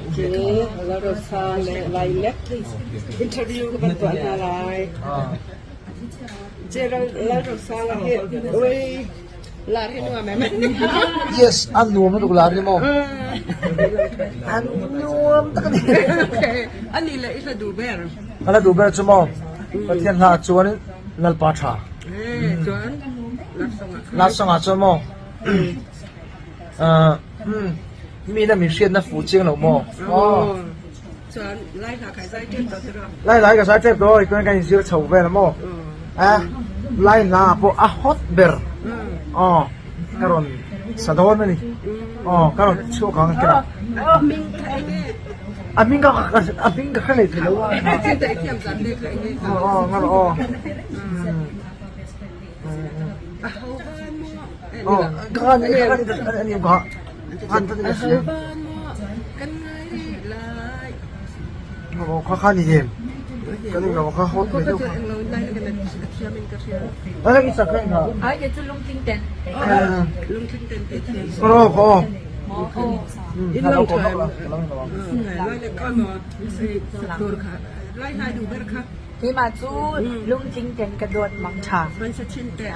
Okay, Lalrosang le Lailek interview ka van tuah hna lai. Lalrosang hi oi lar hi nuam em? Yes, an nuam lutuk lar ni maw? An nuam tak a ni. Okay, ani le i hla duh ber. Ka hla duh ber chu maw? Pathian hla chuan Lalpa tha. Eh, chuan love song ah. Love song ah chuan maw? Mi na min hriatna fuh chiang lo maw? Aw. Chuan lai hla kai zai tep tawh tiraw? Lai hla ka zai tep tawh chuan kan inzir chho vel a maw? A lai hla ah pawh a hot ber. Aw ka rawn sa dawn a ni. Aw ka rawn chhuak ang a kira. A hming kha eng nge? A hming ka a hming ka hre leh thei lo a. Aw aw nga rawh aw. A ho van maw? Aw ka ka ani ka han ta ni si. Kan ngai lai. Aw kha kha ni em. Kan ni lo kha hot me deuh kha. Ai i sak nga. Ai ke chu lungtling ten. Lungtling ten te thiam. Ro ko. In lang tha. Lai le ka ma tur kha. Lai lai du ber kha. Keimah cu lungtling ten ka dawt mang tha. Van sa chin te.